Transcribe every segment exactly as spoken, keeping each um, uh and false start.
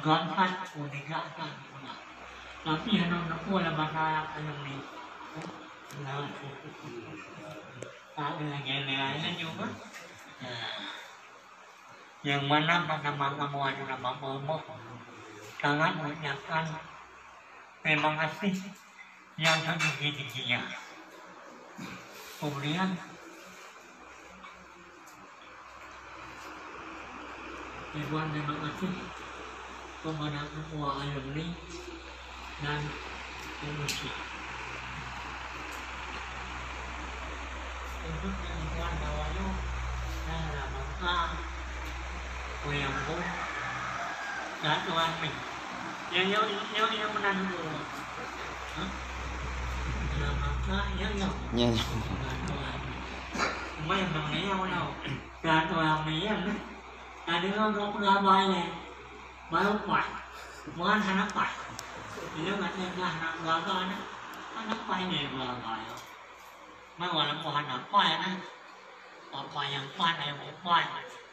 Gak that, oh, digak that. Tapi hana neupue lam basa alumni. Nah, tak ada lagi, ada lagi juga. Nah, yang mana pada malam wajib nama bomoh. Sangat mengucapkan terima kasih yang setinggi-tingginya. Kemudian, ribuan terima kasih kepada ketua alumni dan pengurus. Untuk yang tuan bawa dan lama, yang pun, dan tuan ni. Yang, yang, yang, yang menang dulu. Hah? Lama, yang, yang. Yang, yang. Mai bang ni yang mana? Ka tuan ni, ya, na. Ka deungoe geupeugah bai lé. Baru pai. Bukan hana pai. Bila kata dah nak gaga na, hana pai ni gaga ya. Mai walaupun hana pai na. Apa yang pai, yang bupai.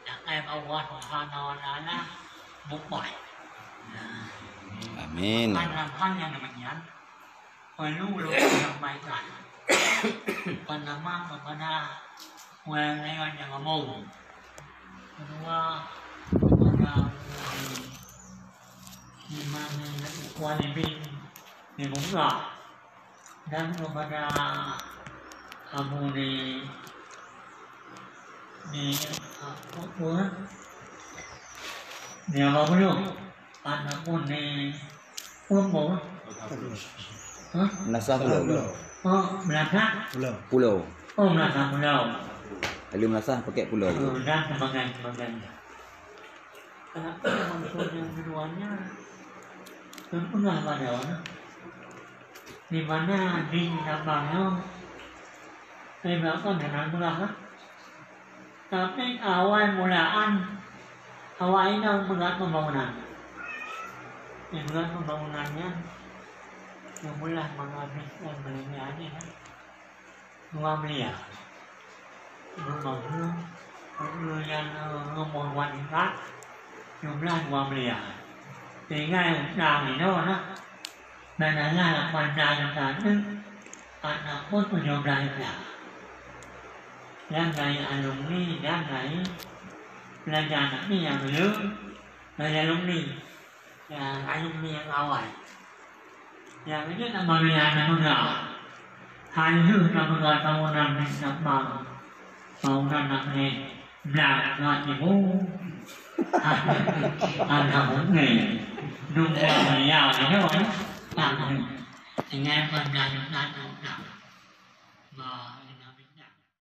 Yang kai bawah, hana, hana, hana, bupai. Amin. Kan hal yang demikian. Perlu ulôn sampaikan. Pertama, kepada ureueng ingat nyang ngomong. Kedua, kepada imam nyang kuali bin di muka. Dan kepada Abu di, di, apa, di Abah Bulu. Ataupun di Pulung, Pulung. Hah? Meunasah Pulung. Oh, Meunasah? Pulung. Oh, Meunasah Pulung. Lalu Meunasah pakai Pulung. Oh, dan sebagainya, sebagainya. Tapi maksud yang keduanya, kan pernah pada orang. Di mana di Sabang tu, saya bilang kan, hana murah, kan? Tapi awai mulaan, awai inong meulat pembangunan. Di meulat pembangunan nyan, nyang meulah menghabiskan meulingnya nyan, dua miliar. Membangun, membangun nyan, eh, rumoh wan tingkat, jumlah dua miliar. Tinggai utang inoe nah. Dan Allah lapan belas juta tu, ataupun tujuh belas juta. Dan dari alumni, dan dari pelajar kami yang dulu, dari alumni. Ya, alumni yang awai. Yang ini nama dia anak muda. Hai lheueh tapeugah tahunan nyan nak bang. Tahunan nak nyan. Blang ngat ibu. Anak nyan. Dum buah mulia nyoe. Tak nyan. Dengan pandang nak nak.